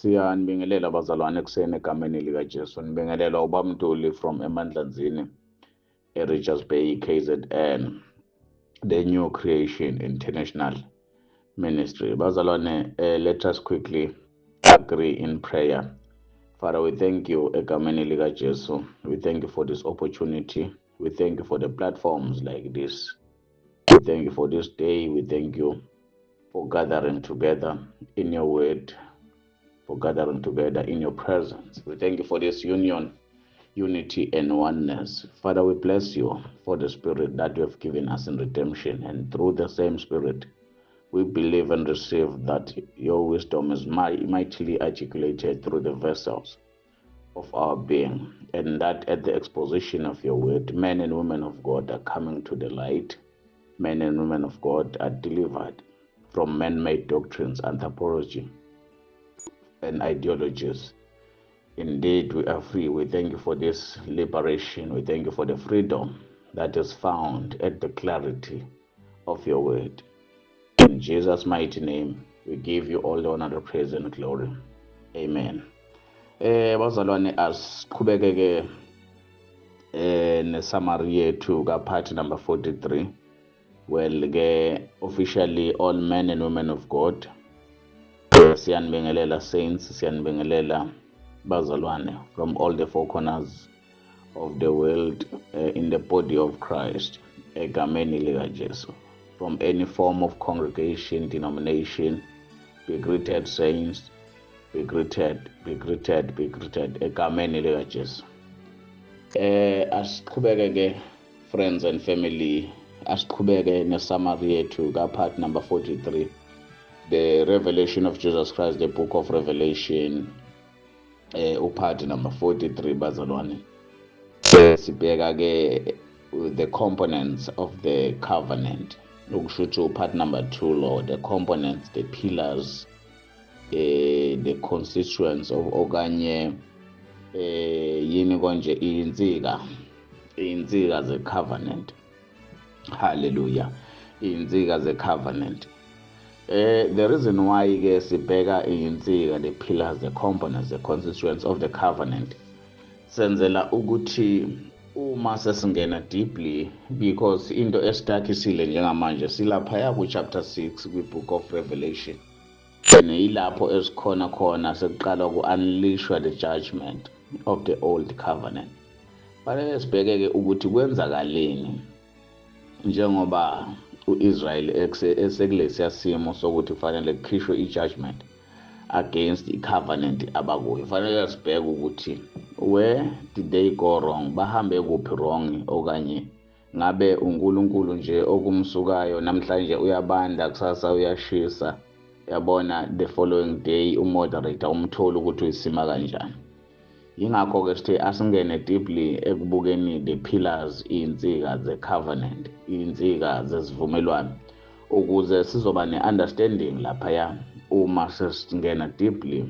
Siyanibingelela bazalwane ekuseni egameni likaJesu. Nibingelelwa uBaba from eMandlanzini, eRichards Bay, KZN, the New Creation International Ministry. Bazalwane, let us quickly agree in prayer. Father, we thank you egameni likaJesu. We thank you for this opportunity. We thank you for the platforms like this. We thank you for this day. We thank you for gathering together in your word, for gathering together in your presence. We thank you for this union, unity, and oneness. Father, we bless you for the spirit that you have given us in redemption, and through the same spirit, we believe and receive that your wisdom is mightily articulated through the vessels of our being, and that at the exposition of your word, men and women of God are coming to the light. Men and women of God are delivered from man made doctrines, anthropology, and ideologies. Indeed, we are free. We thank you for this liberation. We thank you for the freedom that is found at the clarity of your word. In Jesus' mighty name, we give you all the honor, the praise, and glory. Amen. Bazalwane, asiqhubeke ke ne-summary yethu ka part number 43. Well ke, officially, all men and women of God, siyanibingelela saints, siyanibingelela bazalwane from all the four corners of the world, in the body of Christ egameni lika Jesu. From any form of congregation, denomination, be greeted, saints, be greeted, be greeted, be greeted egameni lika Jesu. Asiqhubeke ke, friends and family, asiqhubeke ne-summary yethu ka part number 43, the revelation of Jesus Christ, the book of Revelation, u-part number 43, bazalwane. Sibheka ke the components of the covenant, okusho ukuthi u-part number 2 lo, the components, the pillars, the constituents of, okanye yini konje, insika ze-covenant. Hallelujah, insika ze-covenant. The reason why ke sibheka insika, the pillars, the components, the constituents of the covenant, senzela ukuthi uma sesingena deeply, because into esitakhisile njengamanje, silaphaya ku-chapter 6 kwi-book of Revelation, and yilapho esikhona khona sekuqala ku-unleashwa the judgment of the old covenant. Fanele sibheke-ke ukuthi kwenzakaleni njengoba u-Israel esekulesiya simo sokuthi kufanele kukhishwe i-judgment against i-covenant abakuyo. Fanele sibheke ukuthi where did they go wrong, bahambe kuphi wrong, okanye ngabe uNkulunkulu nje okumsukayo, namhlanje uyabanda, kusasa uyashisa, yabona, the following day u-moderator umtholi ukuthi uyisima kanjani. Yingakho-ke sithe asingene deeply ekubukeni the pillars, iy'nsika ze-covenant, iy'nsika zesivumelwano, ukuze sizoba ne-understanding laphaya uma sesingena deeply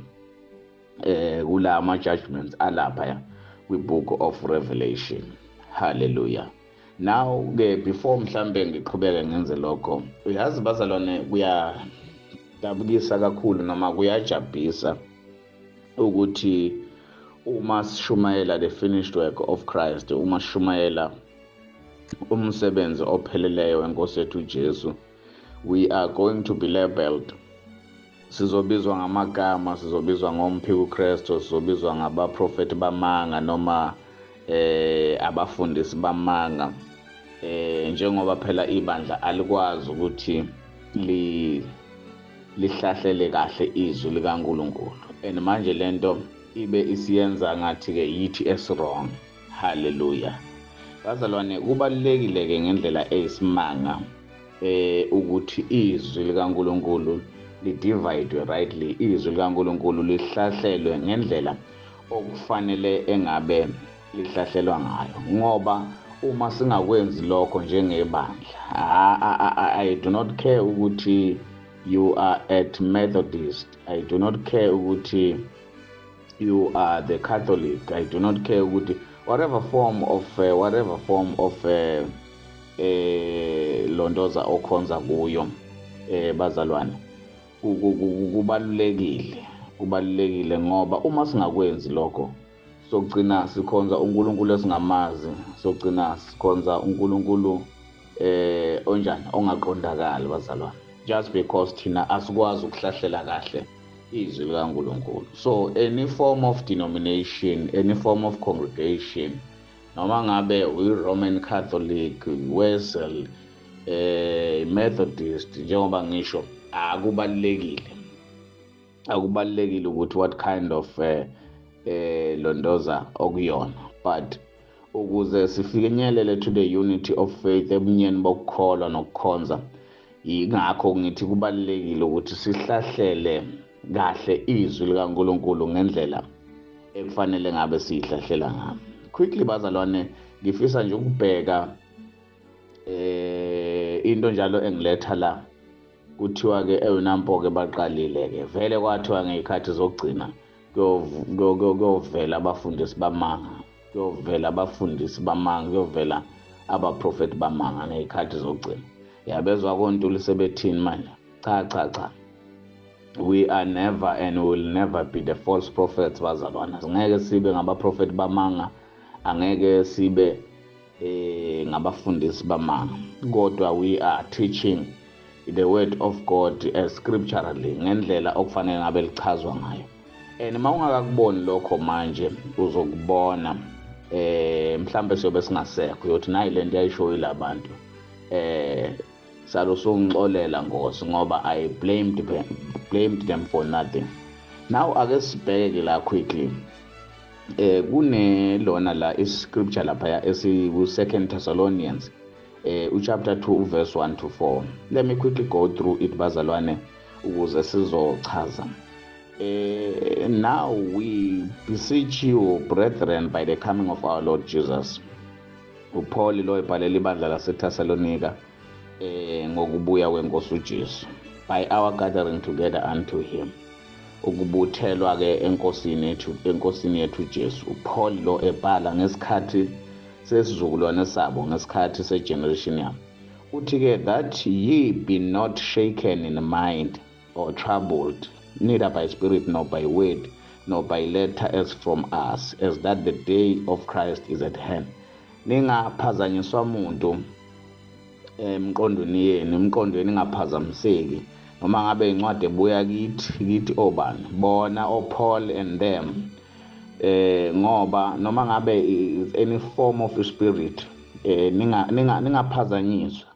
kula ama-judgments alaphaya kwi-book of Revelation. Hallelujah. Now ke, before mhlambe ngiqhubeke ngenze lokho, uyazi bazalwane, kuyadabukisa kakhulu noma kuyajabhisa ukuthi uma sishumayela the finished work of Christ, uma sishumayela umsebenzi opheleleyo wenkosi yethu uJesu, we are going to be labeled, sizobizwa ngamagama, sizobizwa ngomphiko Kristu, sizobizwa ngabaprofeti bamanga noma abafundisi bamanga, njengoba phela ibandla alikwazi ukuthi li lihlahlele kahle izwi likaNkulunkulu, and manje lento ibe isiyenza ngathi ke yithi esi-wrong. Hallelujah. Bazalwane, kubalulekile ke ngendlela eyisimanga ukuthi izwi likaNkulunkulu li-divide rightly, izwi likaNkulunkulu lihlahlelwe ngendlela okufanele engabe lihlahlelwa ngayo, ngoba uma singakwenzi lokho njengebandla, I do not care ukuthi you are at Methodist, I do not care ukuthi you are the Catholic, I do not care ukuthi whatever form of lontoza okhonza kuyo, bazalwane, kubalulekile Kubalulekile ngoba uma singakwenzi lokho, sogcina sikhonza uNkulunkulu esingamazi, sogcina sikhonza uNkulunkulu onjani, ongaqondakali bazalwane, just because thina asikwazi ukuhlahlela kahle izwi likaNkulunkulu. So any form of denomination, any form of congregation, noma ngabe uyi-Roman Catholic, Wesley, Methodist, njengoba ngisho, akubalulekile ukuthi what kind of londoza okuyona, but ukuze sifinyelele to the unity of faith, ebunyeni bokukholwa nokukhonza, ingakho ngithi kubalulekile ukuthi sihlahlele kahle izwi likaNkulunkulu ngendlela ekufanele ngabe siyihlahlela ngayo. Quickly bazalwane, ngifisa nje ukubheka into njalo engiletha la. Kuthiwa ke eyonampo ke baqalile ke vele, kwathiwa ngezikhathi zokugcina kuyovela abafundisi bamanga, kuyovela abafundisi bamanga, kuyovela abaprofeti bamanga ngezikhathi zokugcina. Yabezwa koNtuli sebethini manje? Cha cha cha, we are never and will never be the false prophets bazalwana. Singeke sibe ngabaprofeti bamanga, angeke sibe ngabafundisi bamanga, kodwa we are teaching the word of God as scripturally, ngendlela okufanele ngabe lichazwa ngayo. And uma ungakakuboni lokho manje, uzokubona mhlambe siyobe singasekho, uyothi nayi lento yayisho yilabantu, salo sungixolela Nkosi ngoba I blamed them for nothing. Now ake sibheke la quickly, kune lona la iscripture lapha esi ku 2 Thessalonians uchapter 2 verse 1 to 4. Let me quickly go through it bazalwane ukuze sizochaza. Now we beseech you, brethren, by the coming of our Lord Jesus. uPaul lo ebhalela ibandla laseThessalonika ngokubuya kwenkosi uJesu, by our gathering together unto him, ukubuthelwa ke enkosini yethu, enkosini yethu Jesu. uPaul lo ebhala ngesikhathi sesizukulwane sabo, ngesikhathi segeneration yabo. Uthi ke, that ye be not shaken in mind or troubled, neither by spirit nor by word nor by letter as from us, as that the day of Christ is at hand. Ningaphazanyiswa umuntu emqondweni yenu, emqondweni ingaphazamiseki, noma ngabe incwadi ebuya kithi obani bona oPaul and them, ngoba noma ngabe is any form of spirit, ningaphazanyiswa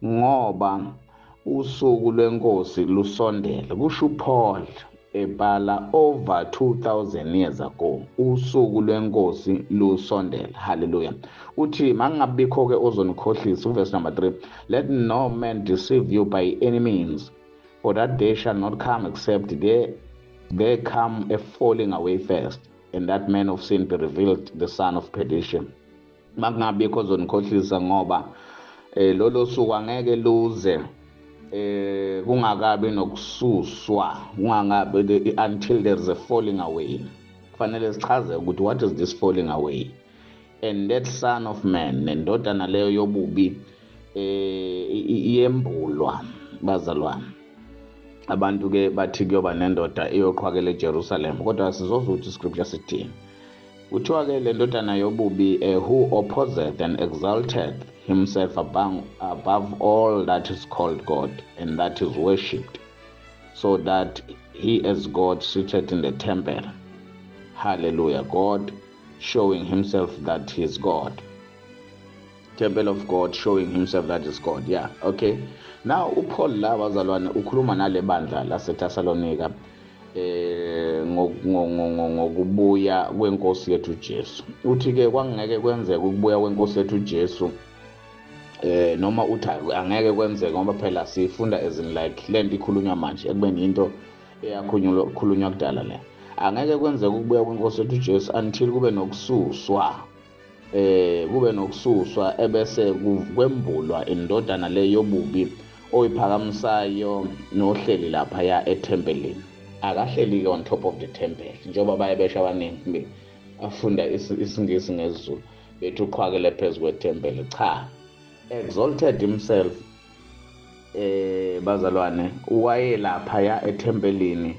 ngoba usuku lwenkosi lusondele. Kusho uPaul ebhala over 2000 years ago, usuku lwenkosi lusondele. Hallelujah. Uthi mangingabikho ke ozonikhohlisa. Verse number 3, let no man deceive you by any means, for that day shall not come except there come a falling away first, and that man of sin be revealed, the son of perdition. Makungabikho ozonikhohlisa ngoba lolo suku angeke luze kungakabi nokususwa, kungakabi, until there is a falling away. Kufanele sichaze ukuthi what is this falling away, and that son of man, nendodana leyo yobubi iyembulwa bazalwane. Abantu ke bathi kuyoba nendoda eyoqhwakela eJerusalem, kodwa sizozwa ukuthi scripture sithini. Kuthiwa ke le ndodana yobubi, who opposeth and exalted himself above all that is called God and that is worshipped, so that he as God seated in the temple. Hallelujah. God showing himself that he is God. Temple of God showing himself that is God. Yeah, okay. Now uPaul la bazalwane ukhuluma nale bandla laseThessalonika ngokubuya kwenkosi yethu Jesu. Uthi ke kwangeke kwenzeke ukubuya kwenkosi yethu Jesu, noma uthi angeke kwenzeke ngoba phela sifunda as in like lento ikhulunywa manje ekubeni into eyakhulunywa kudala le. Angeke kwenzeke ukubuya kwenkosi yethu Jesu until kube nokususwa, kube nokususwa ebese kwembulwa indodana le yobubi oyiphakamisayo nohleli lapha ya ethempelini. Akahleli ke on top of the temple, njengoba baye besho abaningi afunda isiNgisi ngesiZulu bethi uqhwakele phezu kwethempeli. Cha, exalted himself bazalwane, wayelapha ya ethempelini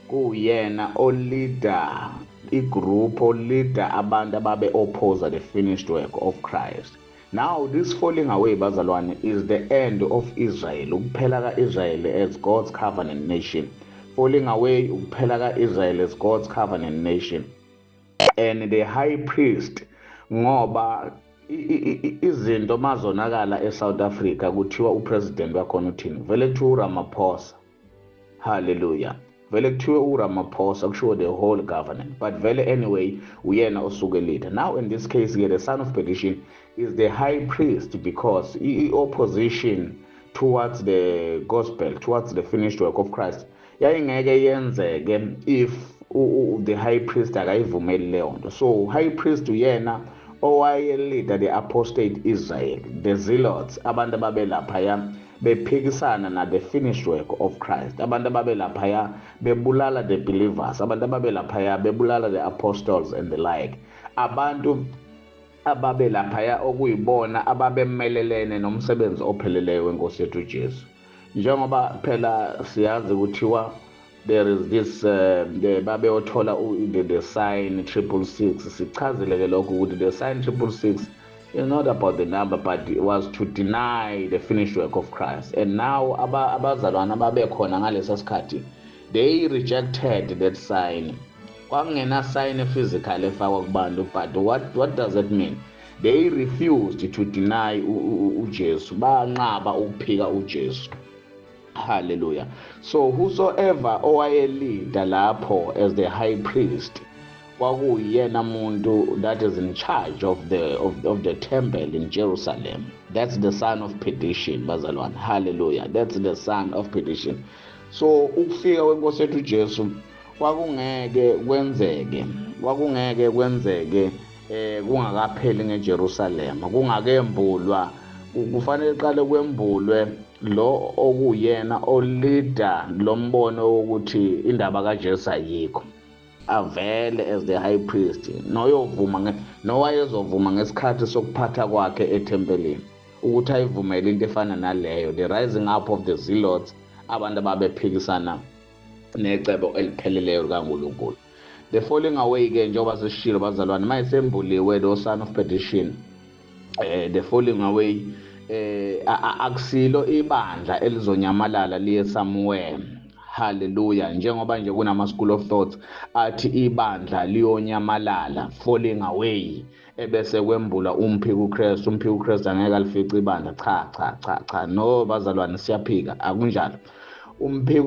Kuyena o-leader i-group, o-leader abantu ababe oppose the finished work of Christ. Now this falling away, bazalwane, is the end of Israel, ukuphela ka-Israel as God's covenant nation. Falling away, ukuphela ka-Israel as God's covenant nation. And the high priest, ngoba izinto mazonakala eSouth Africa kuthiwa u-president wakhona uthini? Vele kuthiwa uRamaphosa. Hallelujah. Vele kuthiwe uRamaphosa, kushiwo the whole government, but vele anyway uyena osuke leader. Now in this case ke, the son of perdition is the high priest, because i-opposition towards the gospel, towards the finished work of Christ, yayingeke yenzeke if the high priest akayivumeli leyo nto. So high priest uyena owaye-leader the apostate Israel, the zealots, abantu ababelaphaya bephikisana na the finished work of Christ, abantu ababelaphaya bebulala the believers, abantu ababelaphaya bebulala the apostles and the like, abantu ababelaphaya okuyibona ababemelelene nomsebenzi opheleleyo wenkosi yethu uJesu. Njengoba phela siyazi kuthiwa there is this the babeyothola the sign 666. Sichazile ke lokho ukuthi the sign 666 is not about the number, but it was to deny the finished work of Christ. And now abazalwane ababekhona ngalesa sikhathi, they rejected that sign. Kwakungena sign physical efakwa kubantu, but what does it mean? They refused to deny uJesu, banqaba ukuphika uJesu. Hallelujah. So whosoever owaye-leader lapho as the high priest, kwakuyena muntu that is in charge of the temple in Jerusalem. That's the son of perdition, bazalwane. Hallelujah. That's the son of perdition. So ukufika kwenkosi yethu uJesu kwakungeke kwenzeke, kwakungeke kwenzeke kungakapheli ngeJerusalem, kungakembulwa. Kufanele qale kwembulwe lo okuyena o-leader lombono wokuthi indaba kaJesu ayikho, avele as the high priest noyovuma, nowayezovuma ngesikhathi sokuphatha kwakhe ethempelini ukuthi ayivumele into efana naleyo, the rising up of the zealots, abantu ababephikisana necebo elipheleleyo likaNkulunkulu. The falling away ke, njengoba sesishilo bazalwane, mayisembuliwe lo son of perdition, the falling away, akusilo ibandla elizonyamalala liye somewhere. Hallelujah. Njengoba nje kunama school of thoughts athi ibandla liyonyamalala, falling away, ebese kwembula umphiko uKristu, umphiko uKristu angeke alifice ibandla. Cha, cha, cha, cha, no bazalwane, siyaphika, akunjalo. Umphiko,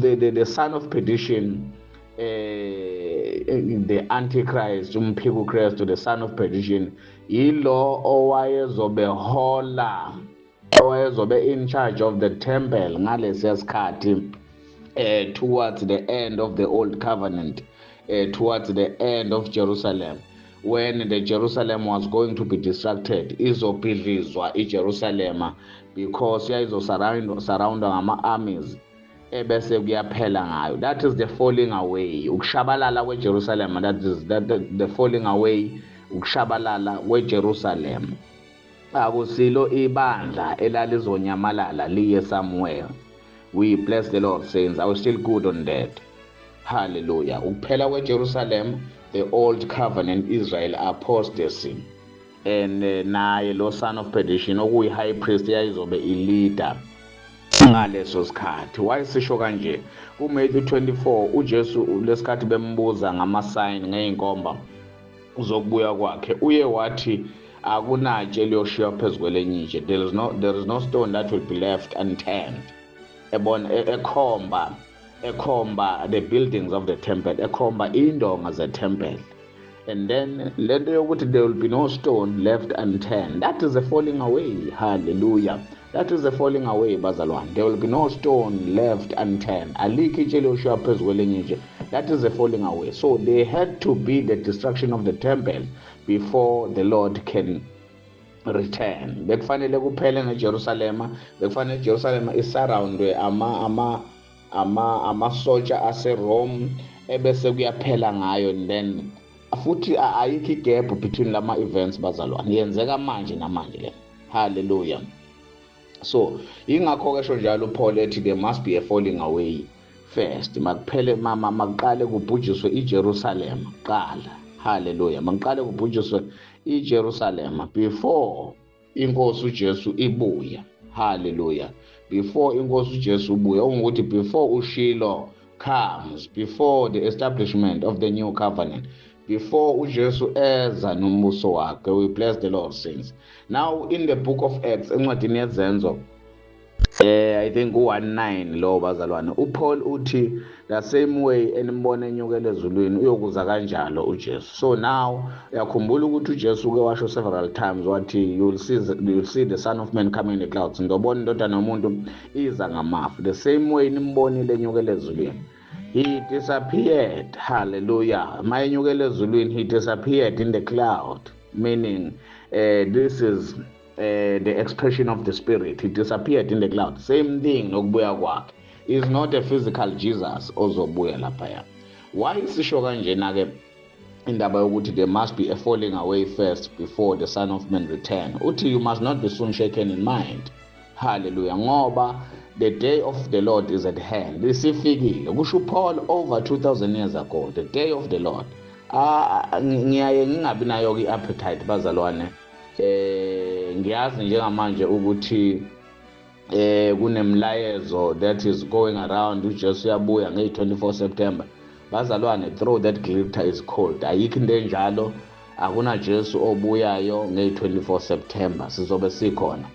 the son of perdition, the antichrist, umphiko uKristu, the son of perdition, yilo owayezobe hola, owayezobe in charge of the temple ngalesiya sikhathi, towards the end of the old covenant, towards the end of Jerusalem, when the Jerusalem was going to be destructed, izobhidlizwa iJerusalem, because yayizo-surroundwa ngama-armies, ebese kuyaphela ngayo. That is the falling away, ukushabalala kweJerusalem. That is the falling away, ukushabalala kweJerusalem. Akusilo ibandla elalizonyamalala liye somewhere. We bless the Lord, saints. I was still good on that. Hallelujah. Ukuphela kweJerusalem, the old covenant Israel apostasy, and naye lo son of perdition okuyi high priest yayizobe i-leader ngaleso sikhathi. Wayesisho kanje kuMatthew 24 uJesu lesikhathi bembuza ngama-sign, ngeyinkomba uzokubuya kwakhe, uye wathi akunatshe eliyoshiywa phezu kwelenye itshe. There is no stone that will be left unturned. Ebona ekhomba the buildings of the temple, ekhomba indonga ze-temple. And then lento yokuthi there will be no stone left unturned, that is a falling away. Hallelujah. That is a falling away, bazalwane. There will be no stone left unturned, alikho itshe eliyoshiywa phezu kwelinye itshe. That is a falling away. So there had to be the destruction of the temple before the Lord can return. Bekufanele kuphele ngeJerusalema, bekufanele iJerusalema i-surroundwe amasotsha aseRome, ebese kuyaphela ngayo. And then futhi ayikho i-gap between lama events, bazalwane, yenzeka manje namanje le. Hallelujah. So ingakho ke sho njalo uPaul ethi there must be a falling away. first. Makuphele mama, makuqale kubhujiswe iJerusalem kuqala. Hallelujah. Makuqale kubhujiswe iJerusalem before inkosi uJesu ibuya. Hallelujah. Before inkosi uJesu ubuya, ungukuthi before uShilo comes, before the establishment of the new covenant, before uJesu eza nombuso wakhe. We bless the Lord, saints. Now in the book of Acts, encwadini yeZenzo, I think u-19 lo, bazalwane, uPaul uthi the same way enimbona enyukela ezulwini, uyokuza kanjalo uJesu. So now uyakhumbula ukuthi uJesu uke washo several times, wathi you will see the Son of Man coming in the clouds, ngizobona indodana yomuntu iza ngamafu. The same way nimbonile enyukela ezulwini, he disappeared. Hallelujah. Mayenyukela ezulwini, he disappeared in the cloud, meaning this is the expression of the spirit. He disappeared in the cloud. Same thing nokubuya kwakhe, is not a physical Jesus ozobuya laphaya. Why sisho kanjena ke indaba yokuthi there must be a falling away first before the Son of Man return? Uthi you must not be soon shaken in mind. Hallelujah. Ngoba the day of the Lord is at hand, isifikile, kusho uPaul over 2000 years ago, the day of the Lord. Ah, ngiyaye ngingabi nayo i-appetite, bazalwane. Ngiyazi njengamanje ukuthi kunemlayezo that is going around, uJesu uyabuya nge-24 September. Bazalwane, throw that glitter is cold. Ayikho into enjalo. Akuna Jesu obuyayo nge-24 September. Sizobe sikhona,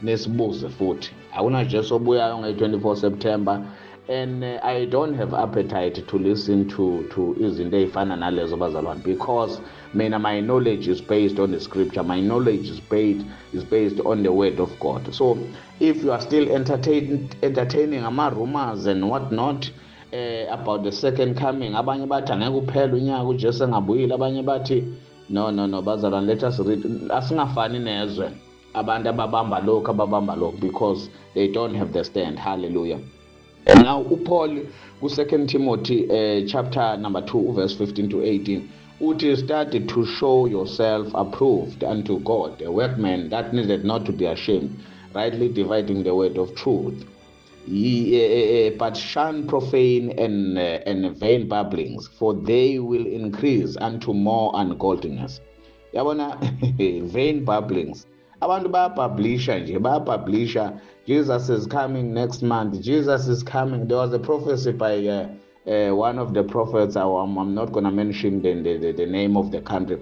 nesibuze futhi. Akuna Jesu obuyayo nge-24 September, and I don't have appetite to listen to izinto ey'fana nalezo, bazalwane, because mina, my knowledge is based on the scripture. My knowledge is based on the word of God. So if you are still entertaining ama-rumors and what not about the second coming, abanye bathi angeke uphele unyaka uJesu engabuyile, abanye bathi no, no, no. Bazalwane, let us read. Asingafani nezwe, abantu ababamba lokhu, ababamba lokhu, because they don't have the stand. Hallelujah. Now uPaul ku-2 Timothy chapter number 2 verse 15 to 18 uthi, "Study to show yourself approved unto God, a workman that needed not to be ashamed, rightly dividing the word of truth. But shun profane and vain babblings, for they will increase unto more ungodliness." Yabona, vain babblings, abantu bayapublisha nje, bayapublisha, "Jesus is coming next month, Jesus is coming." There was a prophecy by one of the prophets. I'm not going to mention the name of the country,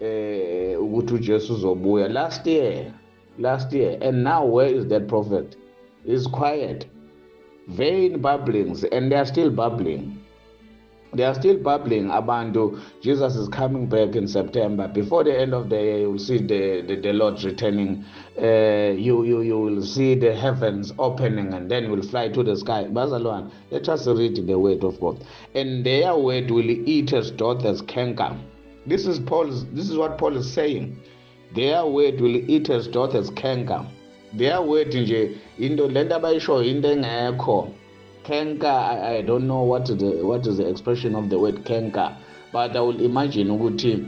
ukuthi uJesu uzobuya last year, last year, and now where is that prophet? Is quiet. Vain babblings, and they are still babbling, they are still babbling. Abantu, "Jesus is coming back in September. Before the end of the year, you will see the Lord returning. You will see the heavens opening and then we'll fly to the sky." Bazalwane, let us read the word of God. "And their word will eat as doth as canker." This is what Paul is saying. Their word will eat as doth as canker. Their word nje, into lento abayishoyo, into engekho. Canker, I don't know what is the expression of the word canker, but I will imagine ukuthi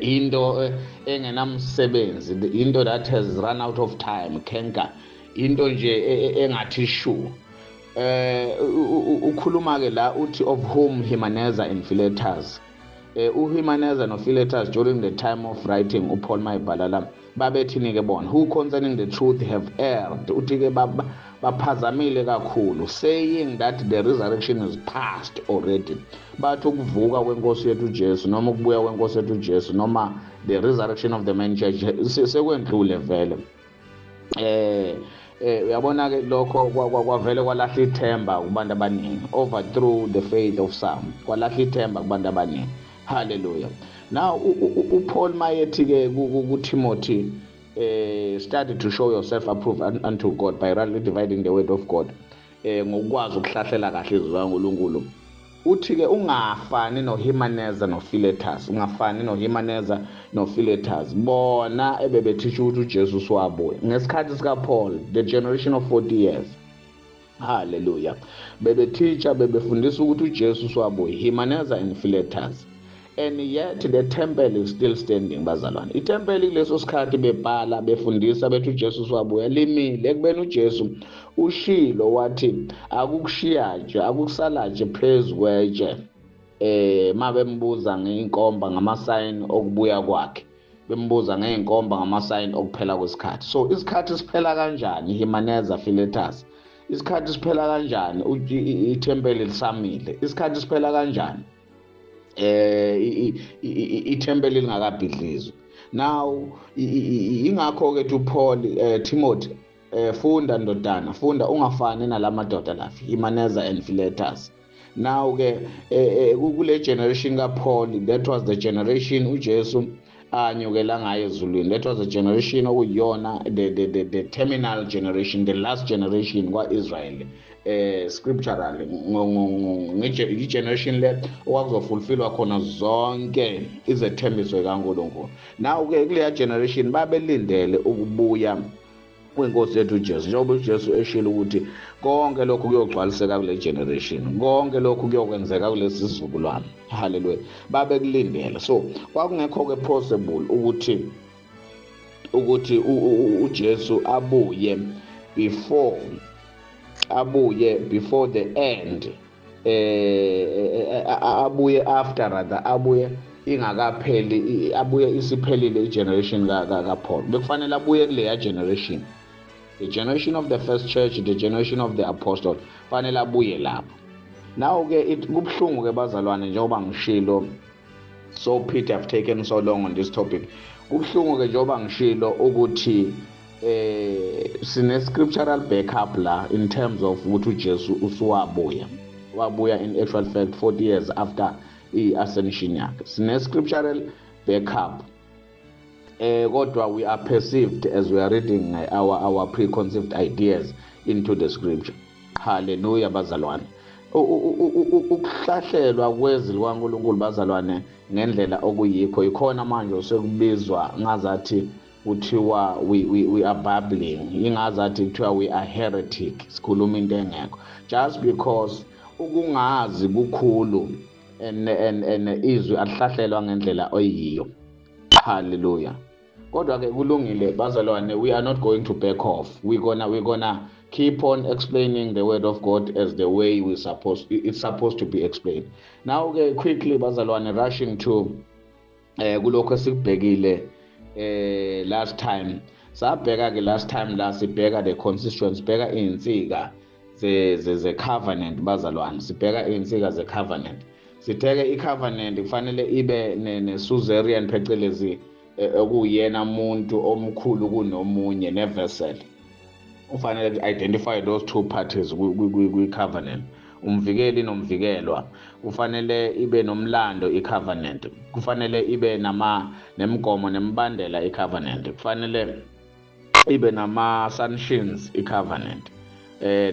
into engenamsebenzi, into that has run out of time. Canker, into nje engathi shu. Ukhuluma ke la, uthi of whom Hymenaeus and Philetus, uHymenaeus noPhiletus during the time of writing uPaul mayibhala la, babethini ke bona? "Who concerning the truth have erred," uthi ke baphazamile kakhulu, "saying that the resurrection is past already." Bathi ukuvuka kwenkosi yethu uJesu, noma ukubuya kwenkosi yethu uJesu, noma the resurrection of the man church sekwendlule vele. Uyabona ke, lokho kwavele kwalahla ithemba kubantu abaningi, overthrew the faith of some, kwalahla ithemba kubantu abaningi. Hallelujah. Now uPaul mayethi ke kuTimothy, "Study to show yourself approved unto God by rightly dividing the word of God," ngokwazi ukuhlahlela kahle izwi likaNkulunkulu, uthi ke ungafani noHymenaeus noPhiletus, ungafani noHymenaeus noPhiletus, bona ebebethisha ukuthi uJesu usuwabuya ngesikhathi sika Paul, the generation of 40 years. Hallelujah. Bebethisha, bebefundisa ukuthi uJesu usuwabuya, Hymenaeus and Philetus. And yet the temple is still standing, bazalwane. Ithempeli kuleso sikhathi bebhala befundisa bethi uJesu usuwabuya, limile ekubeni uJesu ushilo wathi akukushiya nje, akukusala nje phezu kwetshe. Mabembuza ngeinkomba, ngama-sign okubuya kwakhe, bembuza ngey'nkomba, ngama-sign okuphela kwesikhathi. So isikhathi siphela kanjani, Hymenaeus, Philetus? Isikhathi siphela kanjani ithempeli lisamile? Isikhathi siphela kanjani ithempeli lingakabhidlizwa? Now ingakho ke uPaul, Timothy, funda ndodana, funda, ungafani nalamadoda la, Hymenaeus and Philetus. Now ke kule generation kaPaul, that was the generation uJesu anyukela ngayo ezulwini. That was the generation okuyiyona the terminal generation, the last generation kwa-Israel, scripturally, i-generation le okwakuzofulfillwa khona zonke izethembiso zikaNkulunkulu. Now ke kuleya generation babelindele ukubuya kwenkosi yethu uJesu, njengoba uJesu eshilo ukuthi konke lokhu kuyogcwaliseka kule generation, konke lokhu kuyokwenzeka kulesi sizukulwane. Haleluya! Babekulindele. So kwakungekho ke possible ukuthi uJesu abuye before the end, abuye after, rather abuye ingakapheli, abuye isiphelile igeneration kaPaul. Bekufanele abuye kuleya generation, the generation of the first church, the generation of the apostle. Fanele abuye lapho. Now ke kubuhlungu ke bazalwane, njengoba ngishilo, so pity I've taken so long on this topic. Kubuhlungu ke njengoba ngishilo ukuthi sine scriptural backup la in terms of ukuthi uJesu usuwabuya, wabuya in actual fact 40 years after i-ascension yakhe. Sine scriptural backup, kodwa we are perceived as we are reading our preconceived ideas into the scripture. Hallelujah, bazalwane. Ukuhlahlelwa kwezwi likaNkulunkulu, bazalwane, ngendlela okuyikho ikhona manje osekubizwa ngazathi kuthiwa we are babbling, ingazathi kuthiwa we are heretic, sikhuluma into engekho, just because ukungazi kukhulu and izwi alihlahlelwa ngendlela oyiyo. Hallelujah! Kodwa ke kulungile bazalwane, we are not going to back off. We gonna keep on explaining the word of God as the way we supposed it's supposed to be explained. Now ke quickly bazalwane, rushing to kulokho esikubhekile last time. Sabheka ke last time la, sibheka the constituents, sibheka izinsika ze covenant bazalwane, sibheka izinsika ze covenant. Sitheke i-covenant kufanele ibe ne suzerain, phecelezi okuyena umuntu omkhulu kunomunye, ne-vassal. Ufanele identify those two parties kwi-covenant, umvikeli nomvikelwa. Kufanele ibe nomlando i-covenant, kufanele ibe nama nemigomo nemibandela i-covenant, kufanele ibe nama sanctions i-covenant,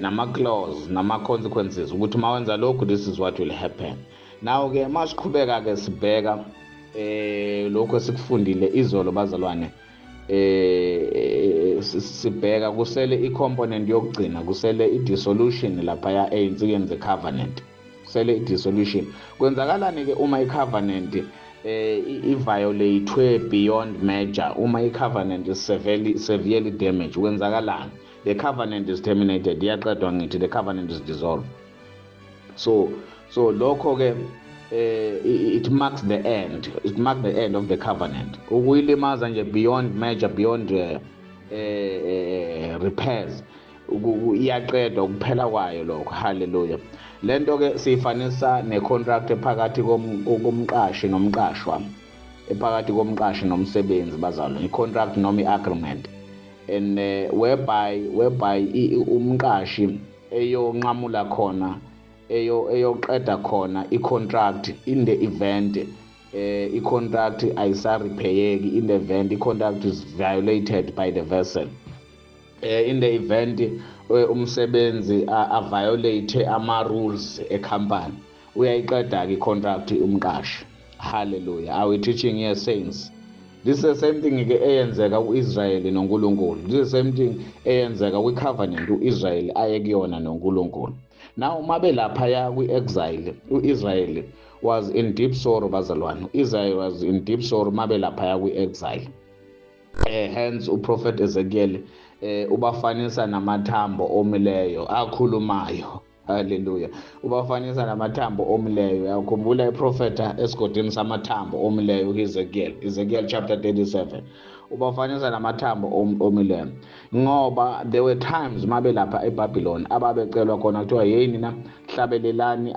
nama clause, nama consequences, ukuthi mawenza lokhu, this is what will happen. Now ke masiqhubeka ke sibheka lokho esikufundile izolo bazalwane, sibheka kusele i-component yokugcina, kusele i-dissolution lapha ey'nsikeni ze-covenant, kusele i-dissolution. Kwenzakalani ke uma i-covenant i-violate beyond measure, uma i-covenant is severely damaged? Kwenzakalani? The covenant is terminated, iyaqedwa ngithi, the covenant is dissolved. So lokho ke it marks the end, it marks the end of the covenant. Ukuyilimaza nje beyond measure, beyond repairs, iyaqedwa, kuphela kwayo lokho. Hallelujah! Lento ke siyifanisa necontract phakathi komqashi nomqashwa, ephakathi komqashi nomsebenzi bazalwane, i-contract noma i-agreement, and whereby umqashi eyonqamula khona, eyoqeda khona i-contract in the event i-contract ayisarepayeki, in the event i-contract is violated by the vassal, in the event umsebenzi a-violate ama-rules ecompany, uyayiqeda-ke i-contract umqashi. Hallelujah! Are we teaching here, saints? This is the same thing ke eyenzeka ku-Israyeli noNkulunkulu. This is the same thing eyenzeka kwi-covenant u-Israyeli aye kuyona noNkulunkulu. Now uma belaphaya kwi-exile, u-Israel was in deep sorrow, bazalwane. U-Israel was in deep sorrow uma belaphaya kwi-exile. Hence uProphet Ezekiel ubafanisa namathambo omileyo akhulumayo. Haleluya. Ubafanisa namathambo omileyo. Uyakhumbula iprofeta esigodini samathambo omileyo, uEzekiel, Ezekiel chapter 37. Ubafanisa namathambo omileyo ngoba there were times mabe lapha eBabylon ababecelwa khona, kuthiwa, "Hey nina, hlabelelani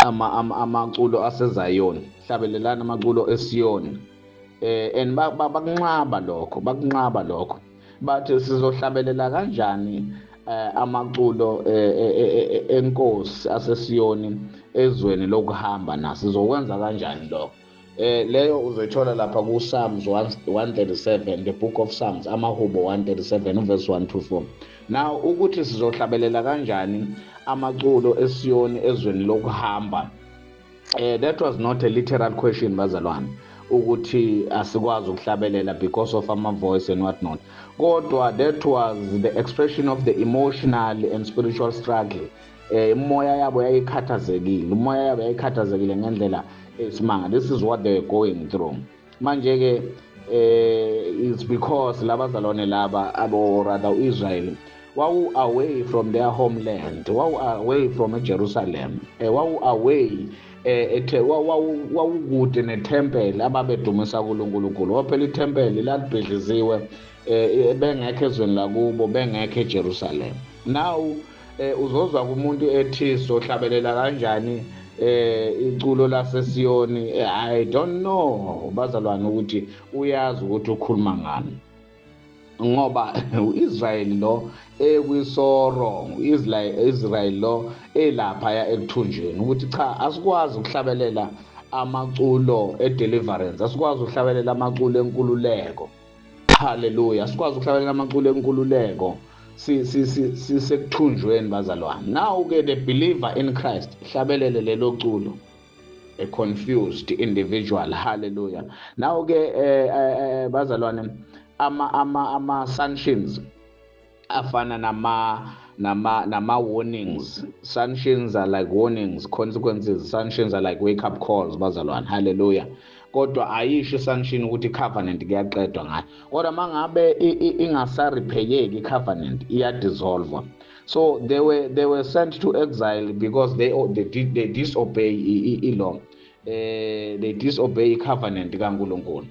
amaculo aseZion, hlabelelani amaculo eSiyon." And bakunqaba lokho, bakunqaba lokho, bathi, "Sizohlabelela kanjani amaculo enkosi aseSiyoni ezweni lokuhamba na? Sizokwenza kanjani lokho?" Leyo uzoyithola lapha ku Psalms 137, the book of Psalms, amahubo 137 verse 1 to 4. Now ukuthi sizohlabelela kanjani amaculo eSiyoni ezweni lokuhamba, that was not a literal question, bazalwane, ukuthi asikwazi ukuhlabelela because of ama voice and what not, kodwa that was the expression of the emotional and spiritual struggle. Imoya yabo yayikhathazekile, umoya yabo yayikhathazekile ngendlela esimanga. This is what they were going through. Manje ke it's because labazalwane laba abo, rather uIsrael, wawu away from their homeland, wawu away from eJerusalem, wawu away ethe wawukude nethempeli ababedumisa kuNkulunkulu. Phela ithempeli lalibhidliziwe, bengekho ezweni lakubo, bengekho eJerusalem. Now uzozwa kumuntu ethi, "Sohlabelela kanjani iculo laseSiyoni?" I don't know, bazalwane, ukuthi uyazi ukuthi ukhuluma ngani, ngoba uIsrael lo ekwi-sorrow, uIsrael lo elapha ekuthunjweni, ukuthi cha, asikwazi ukuhlabelela amaculo e-deliverance, asikwazi ukuhlabelela amaculo enkululeko. Haleluya, asikwazi ukuhlabelela amaculo enkululeko sisekuthunjweni, bazalwane. Now ke the believer in Christ hlabelele lelo culo, a confused individual. Hallelujah. Now ke bazalwane, ama sanctions afana nama warnings. Sanctions are like warnings, consequences. Sanctions are like wake up calls, bazalwane. Hallelujah. Kodwa ayisho sanction ukuthi covenant kuyaqedwa ngayo, kodwa mangabe ingasarepayeki i-covenant, iyadissolve. So they were sent to exile because they disobey i-law, they disobey i-covenant kaNkulunkulu.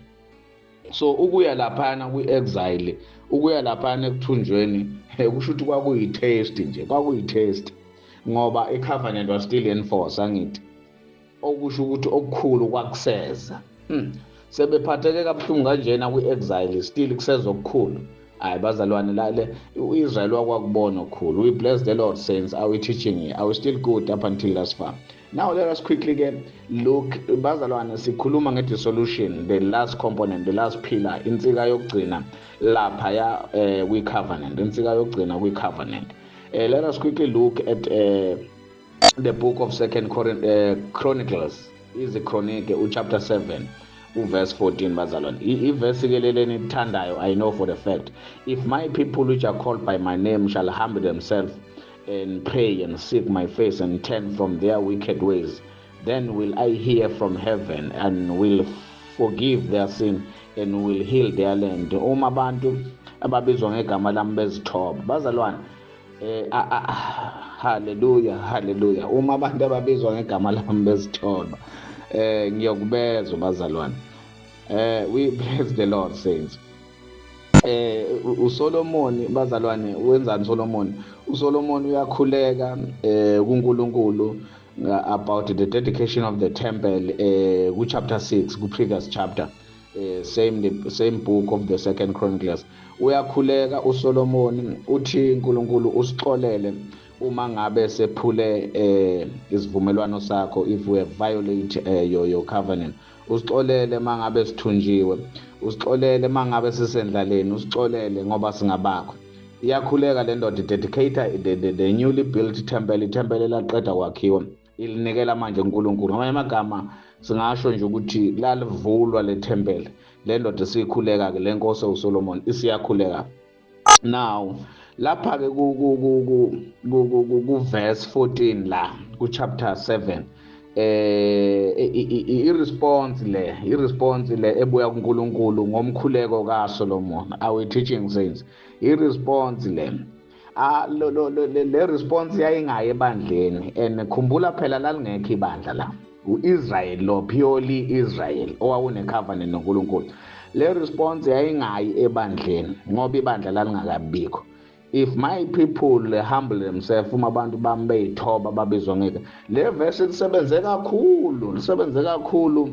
So ukuya laphana kwi-exile, ukuya laphana ekuthunjweni, kusho ukuthi kwakuyi-test nje, kwakuyi-test, ngoba i-covenant was still in force, angithi? Okusho ukuthi okukhulu kwakuseza. Sebephatheke kabuhlungu kanjena kwi-exile, still kuseza okukhulu. Hayi bazalwane, lale u-Israel wakwakubona okukhulu. We bless the Lord, saints. Are we teaching here? Are we still good up until thus far? Now let us quickly ke look, bazalwane, sikhuluma nge-dissolution, the last component, the last pillar, insika yokugcina laphaya kwi-covenant, insika yokugcina kwi-covenant. Let us quickly look at the book of Second Chronicles, iziKronike, uchapter 7 uverse 14. Bazalwane, ivesi ke leleni ithandayo. I know for the fact, "If my people which are called by my name shall humble themselves and pray and seek my face and turn from their wicked ways, then will I hear from heaven and will forgive their sin and will heal their land." Uma abantu ababizwa ngegama lami bezithoba, bazalwane, haleluya, haleluya, uma abantu ababizwa ngegama lami bezithoba, ngiyokubezwa, bazalwane. We bless the Lord, saints. uSolomon, bazalwane, wenzani Solomon? uSolomon uyakhuleka kuNkulunkulu about the dedication of the temple ku chapter 6, ku previous chapter, the same book of the Second Chronicles. Uyakhuleka uSolomon, uthi, "uNkulunkulu usixolele uma ngabe sephule isivumelwano sakho, if we have violate your covenant. Usixolele mangabe sithunjiwe, usixolele mangabe sisendlaleni, usixolele ngoba singabakho." Iyakhuleka le ndoda, dedicate the newly built temple, ithempeli elaqeda kwakhiwa, ilinikela manje uNkulunkulu. Ngamanye amagama singasho nje ukuthi lalivulwa le temple. Le ndoda siyikhuleka ke, le nkosi uSolomon isiyakhuleka. Now Lapha ke ku verse 14 la ku chapter 7, i-response le ebuya kuNkulunkulu ngomkhuleko kaSolomon. Are we teaching, saints? I-response le, ah, lo lo le response yayingaye ebandleni, and khumbula phela lalingekho ibandla la, uIsrael lo, purely Israel owawune covenant noNkulunkulu. Le response yayingayi ebandleni ngoba ibandla lalingakabikho. "If my people humble themselves," uma abantu bami beyithoba babizwa ngeke. Le verse lisebenze kakhulu, lisebenze kakhulu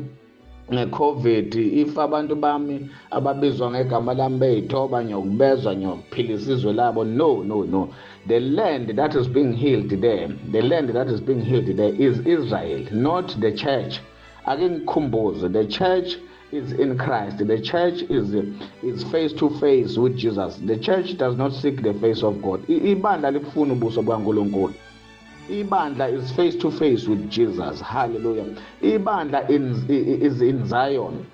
ngeCovid. "If abantu bami ababizwa ngegama lami beyithoba, ngiyokubezwa, ngiyokuphilisa izwe labo." No, no, no, the land that is being healed there, the land that is being healed there is Israel, not the church. Ake ngikhumbuze, the church is in Christ. The church is face to face with Jesus. The church does not seek the face of God. Ibandla likufuna ubuso bukaNkulunkulu. Ibandla is face to face with Jesus. Hallelujah. Ibandla is in Zion.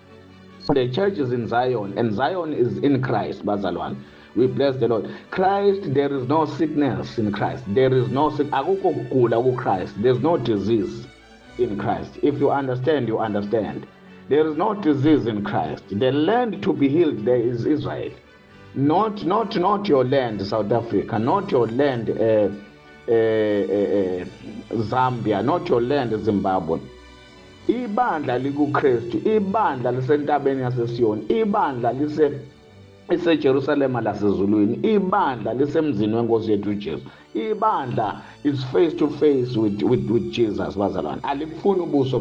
The church is in Zion, and Zion is in Christ, bazalwane. We bless the Lord. Christ, there is no sickness in Christ. There is no sick, akukho kugula kuChrist. There's no disease in Christ. If you understand, you understand. There is no disease in Christ. The land to be healed there is Israel. Not your land, South Africa, not your land, Zambia, not your land, Zimbabwe. Ibandla likuKristu, ibandla lisentabeni yaseSiyoni, ibandla lise iseJerusalema lasezulwini, ibandla lisemzini wenkosi yethu uJesu. Ibandla is face to face with Jesus, bazalwane. Alikufuni ubuso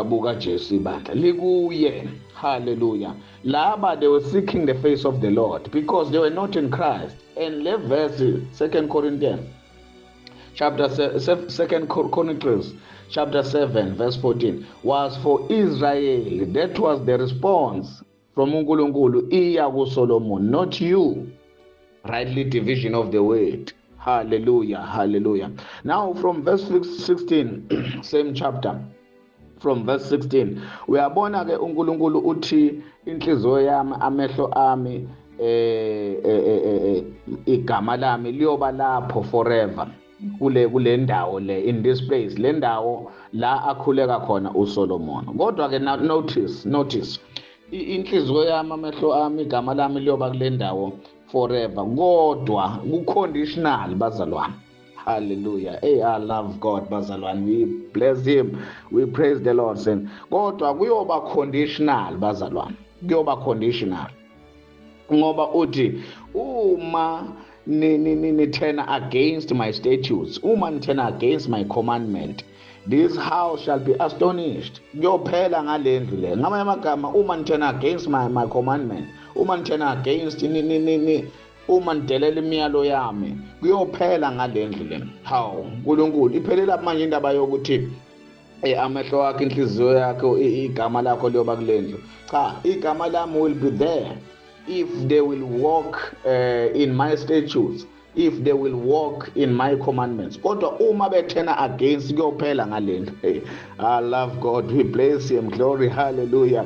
buka Jesu, ibandla likuye. Hallelujah. Laba, they were seeking the face of the Lord because they were not in Christ. And le verse, 2 Corinthians chapter, 2 Chronicles chapter 7 verse 14, was for Israel. That was the response from uNkulunkulu iya kuSolomon, not you. Rightly division of the word. Hallelujah, hallelujah. Now from verse 16, same chapter, from verse 16, uyabona ke uNkulunkulu uthi inhliziyo yami, amehlo ami, igama lami liyoba lapho forever kule ndawo le, in this place, le ndawo la akhuleka khona uSolomon. Kodwa ke notice, inhliziyo yami, amehlo ami, igama lami liyoba kule ndawo forever, kodwa ku-conditional, bazalwane. Hallelujah. Hey, I love God, bazalwane. We bless him, we praise the Lord, sen. Kodwa kuyoba conditional, bazalwane, kuyoba conditional, ngoba uthi uma ni turn against my statutes, uma ni turn against my commandment, this house shall be astonished. Kuyophela ngalendlu le. Ngamanye amagama, uma ni turn against my commandment, uma ni turn against ni uma nidelela imiyalo yami, kuyophela ngalendlu le. Hawu uNkulunkulu, iphelela manje indaba yokuthi amehlo wakhe, inhliziyo yakho, igama lakho liyoba kulendlu. Cha, igama lami will be there if they will walk in my statutes, if they will walk in my commandments. Kodwa uma be-turna against, kuyophela ngalendlu. Hey, I love God. We bless him. Glory, hallelujah.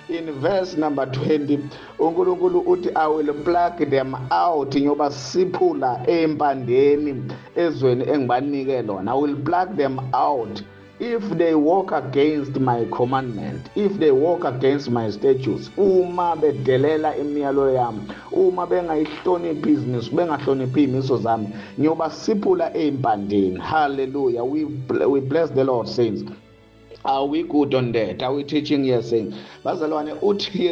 In verse number 20, uNkulunkulu uthi, "I will pluck them out," ngiyobasiphula empandeni ezweni engibanike lona. "I will pluck them out if they walk against my commandment, if they walk against my statutes." Uma bedelela imiyalo yami, uma bengayihloniphi izimiso, bengahloniphi izimiso zami, ngiyobasiphula empandeni. Hallelujah. We bless the Lord, saints. Are we good on that? Are we teaching here, saints? Bazalwane, uthi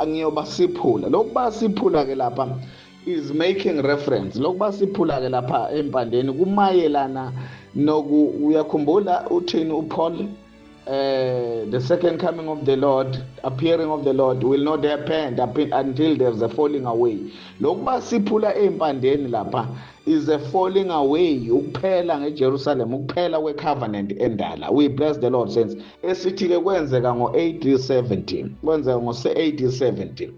ngiyobasiphula. Lokubasiphula ke lapha is making reference, lokubasiphula ke lapha empandeni kumayelana noku, uyakhumbula uthini uPaul? The second coming of the Lord, appearing of the Lord will not happen until there's a falling away. Lokuba siphula empandeni lapha is a falling away, ukuphela ngeJerusalem, ukuphela kwecovenant endala. We bless the Lord, saints. Esithi ke kwenzeka ngo-AD 70, kwenzeka ngo-AD 70.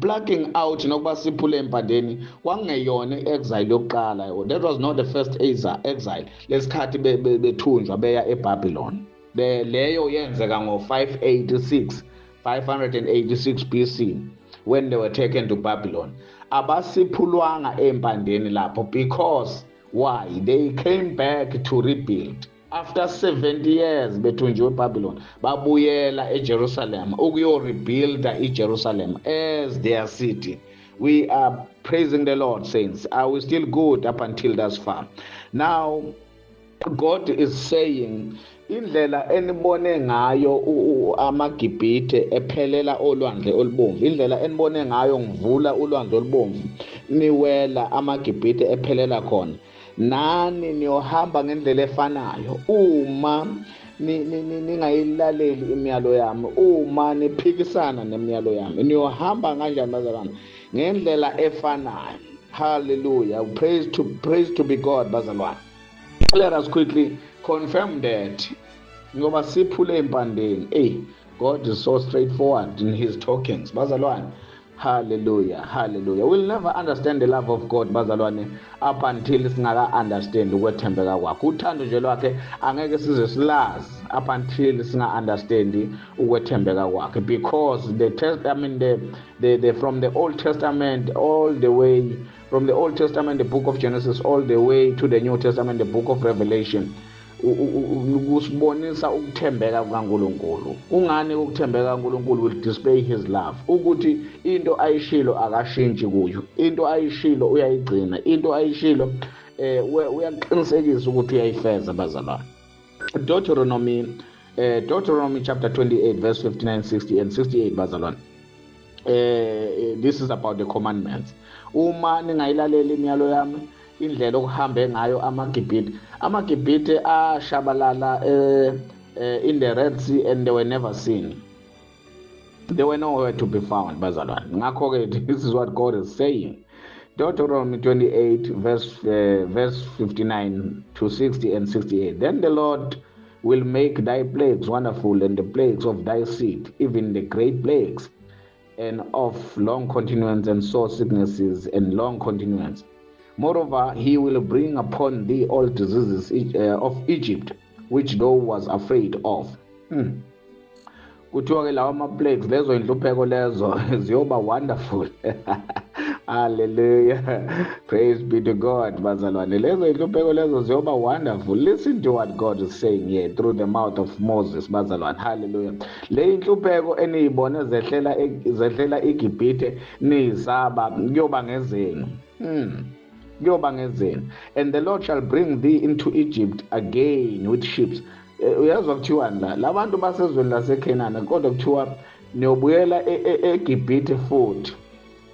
Plucking out nokuba siphule empandeni kwakungeyona i-exile yokuqala. That was not the first exile, lesikhathi bethunjwa beya eBabylon. Leyo yenzeka ngo-586, 586 BC. when they were taken to Babylon. Abasiphulwanga empandeni lapho, because why? They came back to rebuild. After 70 years bethunjiwe eBabylon, babuyela eJerusalem ukuyo rebuild iJerusalem as their city. We are praising the Lord, saints. Are we still good up until thus far? Now, God is saying, indlela enibone ngayo amaGibhithe ephelela olwandle olubomvu, indlela enibone ngayo ngivula ulwandle olubomvu niwela amaGibhithe ephelela khona, nani niyohamba ngendlela efanayo uma ningayilaleli imiyalo yami, uma niphikisana nemiyalo yami. Niyohamba kanjani bazalwane? Ngendlela efanayo. Hallelujah. Praise to be God, bazalwane. Let us quickly confirm that ngoba siphule empandeni. Hey, God is so straightforward in his talkings, bazalwane. Hallelujah, hallelujah. We'll never understand the love of God, bazalwane, up until singaka understand ukwethembeka kwakhe. Uthando nje lwakhe angeke size silazi up until singa understand ukwethembeka kwakhe, because the test, I mean the from the Old Testament all the way from the Old Testament, the book of Genesis, all the way to the New Testament, the book of Revelation, kusibonisa ukuthembeka kukaNkulunkulu. Kungani ukuthembeka kukaNkulunkulu will display his love, ukuthi into ayishilo akashintshi kuyo, into ayishilo uyayigcina, into ayishilo uyaqinisekisa ukuthi uyayifeza, bazalwane. Deuteronomy chapter 28 verse 59, 60 and 68, bazalwane. This is about the commandments. Uma ningayilaleli imiyalo yami, indlela okuhambe ngayo amaGibhithe ashabalala in the Red Sea, and they were never seen. They were nowhere to be found, bazalwane. Ngakho-ke, this is what God is saying. Deuteronomy 28 verse 59 to 60 and 68. Then the Lord will make thy plagues wonderful, and the plagues of thy seed, even the great plagues, and of long continuance, and sore sicknesses, and long continuance. Moreover, he will bring upon thee all diseases of Egypt, which thou was afraid of. Kuthiwa ke lawa ama-plagues, lezo inhlupheko lezo ziyoba wonderful. Hallelujah. Praise be to God, bazalwane. Lezo inhlupheko lezo ziyoba wonderful. Listen to what God is saying here through the mouth of Moses, bazalwane. Hallelujah. Le inhlupheko eniyibone zehlela iGibhithe niyisaba, kuyoba ngezenu. Kuyoba ngezenu. And the Lord shall bring thee into Egypt again with ships. Uyazwa kuthiwani la? Labantu basezweni laseKhenana, kodwa kuthiwa niyobuyela eGibhithe futhi.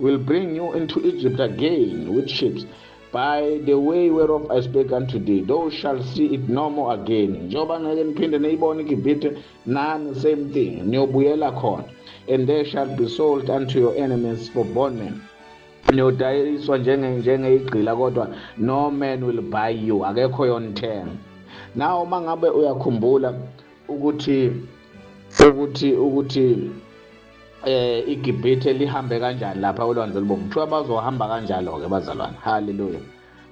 Will bring you into Egypt again with ships. By the way whereof I spake unto thee, thou shalt see it no more again. Njengoba ngeke niphinde niyibone iGibhithe, nani same thing, niyobuyela khona. And they shall be sold unto your enemies for bondmen. Niyodayiswa njengeyigqila, kodwa no man will buy you. Akekho yonithenga. Now uma ngabe uyakhumbula ukuthi iGibhithe lihambe kanjani lapha olwandle olubomvu, kuthiwa bazohamba kanjalo ke, bazalwane. Hallelujah.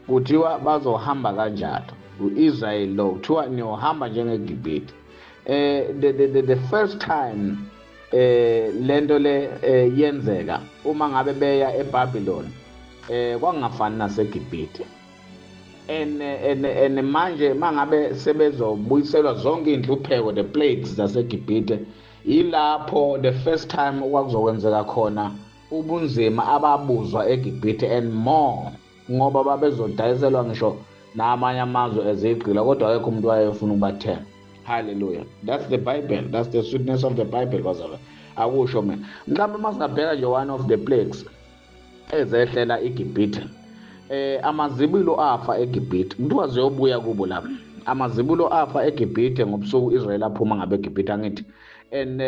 Kuthiwa bazohamba kanjalo uIsrael lo, kuthiwa niyohamba njengeGibhithe. The first time lento le yenzeka uma ngabe beya eBabylon, kwangafani naseGibhithe. And manje mangabe sebezobuyiselwa zonke inhlupheko, the plagues zaseGibhithe, ilapho the first time okwakuzokwenzeka khona ubunzima ababuzwa eGibhithe and more, ngoba babezodayiselwa ngisho namanye amazwe ezigqila, kodwa akekho umuntu wayefuna ukubathenga. Hallelujah. That's the Bible. That's the sweetness of the Bible, bazalwane. Akusho mina. Mhlawumbe masingabheka nje one of the plagues ezehlela iGibhithe. Amazibulo afa eGibhithe. Kuthiwa ziyobuya kubo lapha. Amazibulo afa eGibhithe ngobusuku Israel aphuma ngabe eGibhithe, angithi. And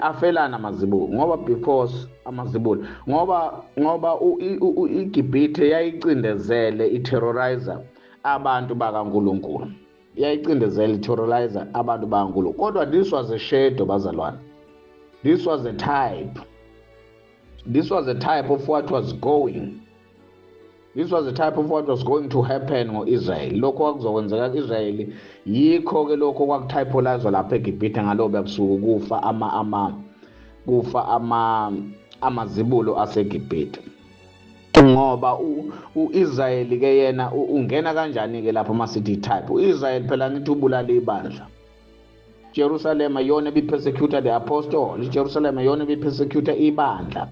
afelana amazibulo ngoba because amazibulo ngoba iGibhithe yayicindezele iterrorizer abantu bakaNkulunkulu. Yayicindezele iterrorizer abantu bakaNkulunkulu. Kodwa this was a shadow, bazalwane. This was a type. This was a type of what was going. This was the type of what was going to happen ngo-Israel. Lokho kwakuzokwenzeka ku-Israel, yikho ke lokho kwakutypolizwa lapha eGibhithe ngalobo busuku, kufa Amazibulo aseGibhithe, ngoba uIsrael ke yena ungena kanjani ke lapho masithi type? uIsrael phela ngithi ubulala ibandla. Jerusalem yona ebi-persecute the apostle. Jerusalem yona ebi-persecute ibandla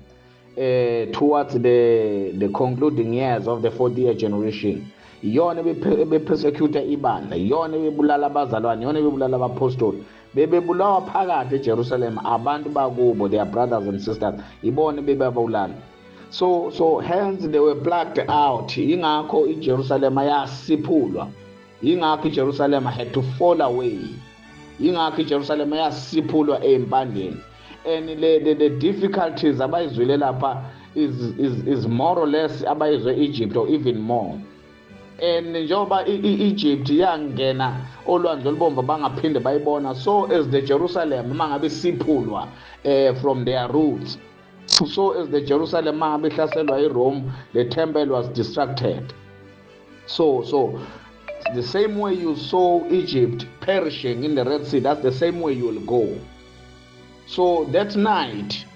towards the concluding years of the 40 year generation. Iyona ebe-persecute ibandla, iyona ebebulala abazalwane, iyona ebebulala abapostoli. Bebebulawa phakathi eJerusalem abantu bakubo, their brothers and sisters, ibona bebabulala. So hence they were plucked out. Ingakho iJerusalem yasiphulwa, ingakho iJerusalem had to fall away, ingakho iJerusalem yasiphulwa empandeni. And the difficulties abayizwile lapha is more or less abayizwe Egypt or even more. And njengoba i-Egypt yangena olwandle olubomvu bangaphinde bayibona, so as the Jerusalem mangabe siphulwa from their roots, so as the Jerusalem mangabe ihlaselwa iRome, the temple was destructed. So the same way you saw Egypt perishing in the Red Sea, that's the same way you will go. So that night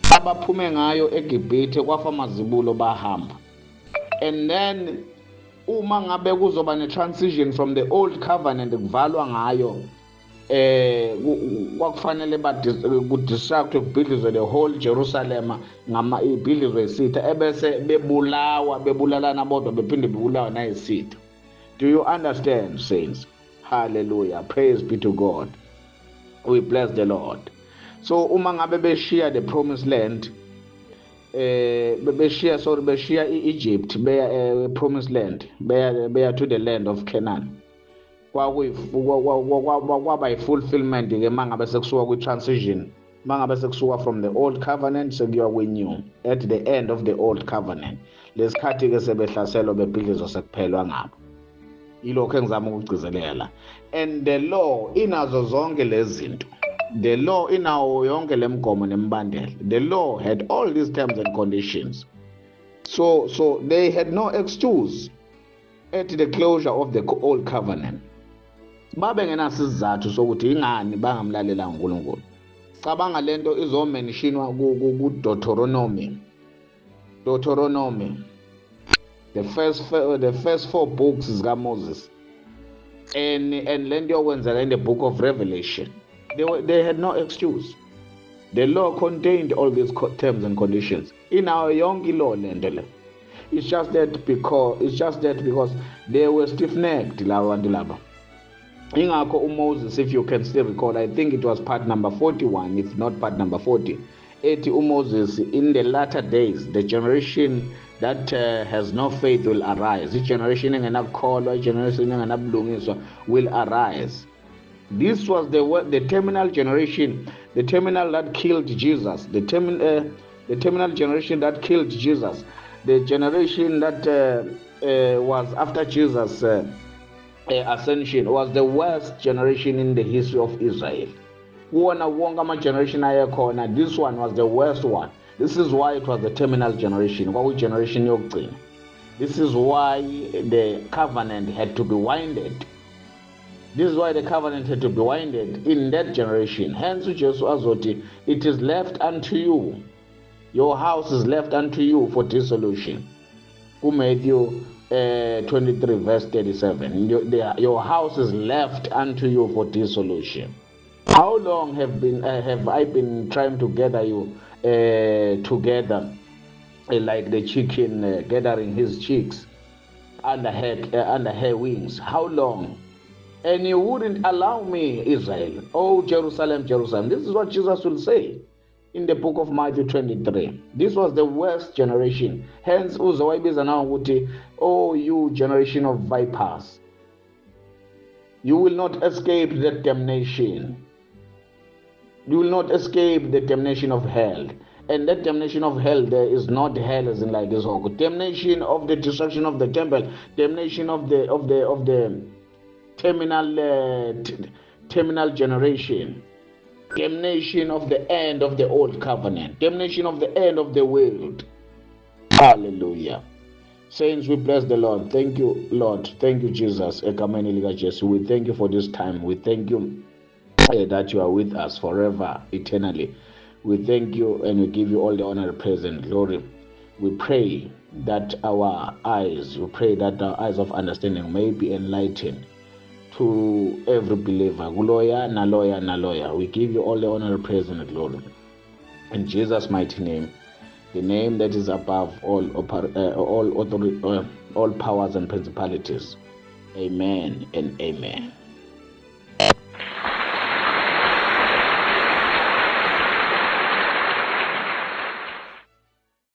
abaphume ngayo eGibhithe, kwafa amazibulo, bahamba. And then uma ngabe kuzoba ne-transition from the old covenant, kuvalwa ngayo, kwakufanele ku-destruct, kubhidlizwe the whole Jerusalem, ngama ibhidlizwe isitha, ebese bebulawa, bebulalana bodwa, bephinde bebulawa nayisitha. Do you understand, saints? Hallelujah, praise be to God. We bless the Lord. So uma ngabe beshiya the promised land, beshiya, sorry, beshiya iEgypt beya promised land, beya to the land of Canaan, kwaba yi-fulfillment ke mangabe sekusuka kwi-transition, mangabe sekusuka from the old covenant sekuyiwa kwi-new, at the end of the old covenant, lesikhathi ke sebehlaselwa, bebhidlizwa, sekuphelwa ngabo. Yilokho engizama ukugcizelela. And the law inazo zonke lezi zinto. The law inawo yonke lemigomo nemibandela. The law had all these terms and conditions, so they had no excuse at the closure of the old covenant. Babe ngenaso isizathu sokuthi ingani bangamlalelanga uNkulunkulu. Cabanga lento izomentionwa ku Deuteronomy. Deuteronomy, the first four books zika Moses, and lento yokwenzeka in the book of Revelation. They had no excuse. The law contained all these terms and conditions. Inayo yonke law lento le. It's just that because they were stiff-necked laba bantu laba. Ingakho uMoses, if you can still recall, I think it was part number 41, if not part number 40, ethi uMoses, in the latter days the generation that has no faith will arise. I-generation engenakukholwa, i-generation engenabulungiswa will arise. This was the terminal generation, the terminal that killed Jesus, the terminal generation that killed Jesus, the generation that was after Jesus' ascension was the worst generation in the history of Israel. Kuwona wonke ama-generation ayekhona, this one was the worst one. This is why it was the terminal generation. Kwakuyi-generation yokugcina. This is why the covenant had to be winded. This is why the covenant had to be winded in that generation. Hence uJesu azothi, "It is left unto you. Your house is left unto you for dissolution." KuMatthew 23 verse 37. Your house is left unto you for dissolution. How long have I been trying to gather you together, like the chicken gathering his chicks under her wings? How long? And you wouldn't allow me, Israel. Oh, Jerusalem, Jerusalem. This is what Jesus will say in the book of Matthew 23. This was the worst generation. Hence, uze wayibiza nawo ukuthi, "Oh, you generation of vipers. You will not escape the damnation. You will not escape the damnation of hell." And that damnation of hell there is not hell as in like this whole damnation of the destruction of the temple, damnation of the terminal generation, damnation of the end of the old covenant, damnation of the end of the world. Hallelujah. Saints, we bless the Lord. Thank you, Lord. Thank you, Jesus. Egameni lika Jesu. We thank you for this time. We thank you that you are with us forever, eternally. We thank you and we give you all the honor, praise, and glory. We pray that our eyes, we pray that our eyes of understanding may be enlightened to every believer. Gloria, naloya, naloya. We give you all the honor, praise, and glory. In Jesus' mighty name, the name that is above all authority, all powers and principalities. Amen and amen.